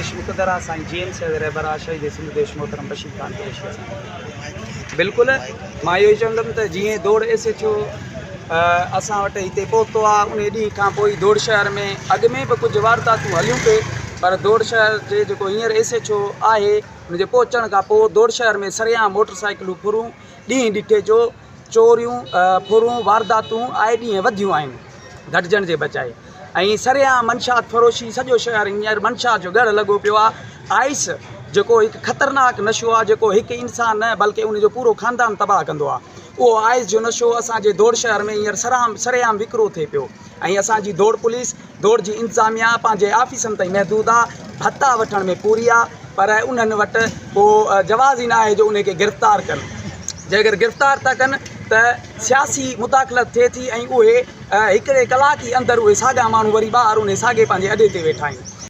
خواهش مقدر آ سائين جي ايم سيد رهبر آ شهيد سنڌ ديش محترم بشير خان قريشي اسان جو بلڪل مان اهو ئي چوندم ته جيئن دوڙ ايس ايڇ او اسان وٽ هتي پهتو آ ان ڏينهن کان پوء دوڙ شهر ۾ اڳ ۾ به ڪجهه وارداتون هليون پئي پر دوڙ شهر جي جيڪو هينئر ايس ايڇ او آهي ان جي پهچڻ کان پوء دوڙ شهر ۾ سرعام موٽر سائيڪلون ڦرون ڏينهن ڏٺي جو چوريون، ڦرون، وارداتون آئي ڏينهن وڌيون آهن گهٽجڻ جي بجاء ۽ سرعام منشيات فروشي سڄو شهر هينئر منشيات جو ڳڙهه لڳو پيو آهي آئس جيڪو هڪ خطرناڪ نشو آهي جيڪو هڪ انسان نه بلڪه ان جو پورو خاندان تباهه ڪندو آهي اهو آئس جو نشو اسان جي دوڙ شهر ۾ هينئر سرعام سرعام وڪرو ٿئي پيو ۽ اسان جي دوڙ پوليس دوڙ جي انتظاميا پنهنجي آفيسن تائين محدود آ، ڀتا وٺڻ ۾ پوري آ، پر انهن وٽ ڪو جواز ئي ناهي جو انهي کي گرفتار ڪن. جيڪر گرفتار ٿا ڪن ته سياسي مداخلت ٿئي ٿي ۽ اهي هڪڙي ڪلاڪ ئي اندر اهي ساڳا ماڻهو وري ٻاهر انهي ساڳي پنهنجي اڏي تي ويٺا آهن.